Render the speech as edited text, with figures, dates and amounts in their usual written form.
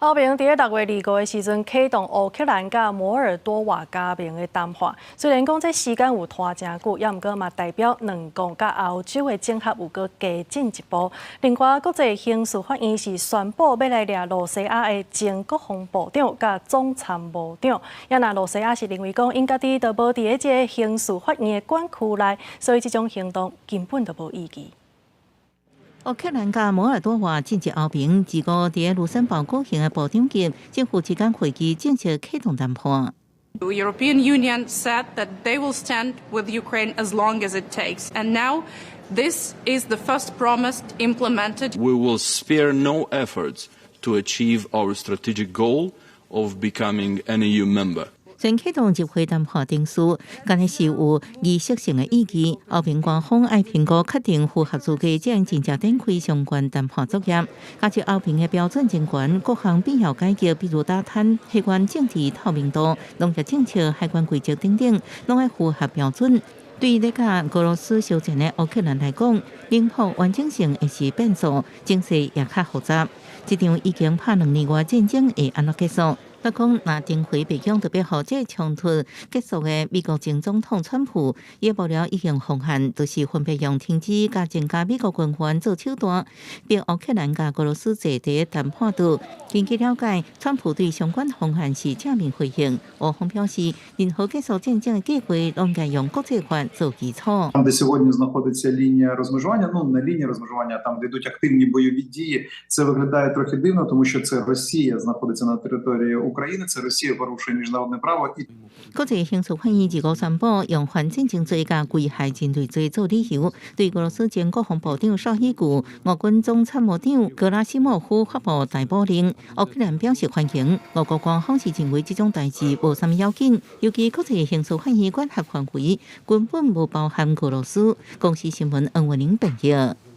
歐盟佇咧6月25的時陣啟動烏克蘭佮摩爾多瓦加盟的談判，雖然講這時間有拖誠久，猶毋過嘛代表兩國佮歐洲的整合有閣加進一步。另外，國際刑事法院是宣布欲來掠露西亞的前國防部長佮總參謀長，也若露西亞是認為講𪜶家己都無佇咧這個刑事法院的管區內，所以這種行動根本就無意義。烏克蘭佮摩爾多瓦進入歐盟，25佇咧盧森堡舉行的部長級政府之間會議正式啟動談判。 The European Union said that they will stand with Ukraine as long as it takes, and now this is the first promise implemented. We will spare no efforts to achieve our strategic goal of becoming an EU member. 先啟動入會談判程序，敢若是有儀式性的意義。歐盟官方愛評估確定符合資格，才會真正展開相關談判作業。加上歐盟的標準真懸，各項必要改革，比如打貪、海關政治透明度、農業政策、海關規則等等，攏愛符合標準。對咧佮俄羅斯相戰的烏克蘭來講，領土完整性會是變數，情勢也較複雜。這場已經拍兩年外戰爭會按怎結束？他講，若重回白宮特別予這個衝突結束的美國前總統川普，伊幕僚已經奉勸，就是分別用停止佮增加美國軍援做手段，逼烏克蘭佮俄羅斯坐佇談判桌。根據了解，川普對相關方案是正面回應。烏方表示，任何結束戰爭的計劃，攏該用國際法做基礎。 Там, де сьогодні знаходиться лінія розмежування, ну не лінія розмежування, там де йдуть активні бойові дії, це виглядає трохи дивно, тому що це Росія знаходиться на території України, це Росія порушує міжнародне право і 國際刑事法院25宣布，用犯戰爭罪佮危害人類罪做理由，對俄羅斯前國防部長紹伊古、俄軍總參謀長格拉西莫夫發布逮捕令。烏克蘭表示歡迎，俄國官方是認為這種代誌無啥物要緊，尤其國際刑事法院管轄範圍根本無包含俄羅斯。公視新聞黃文玲編譯。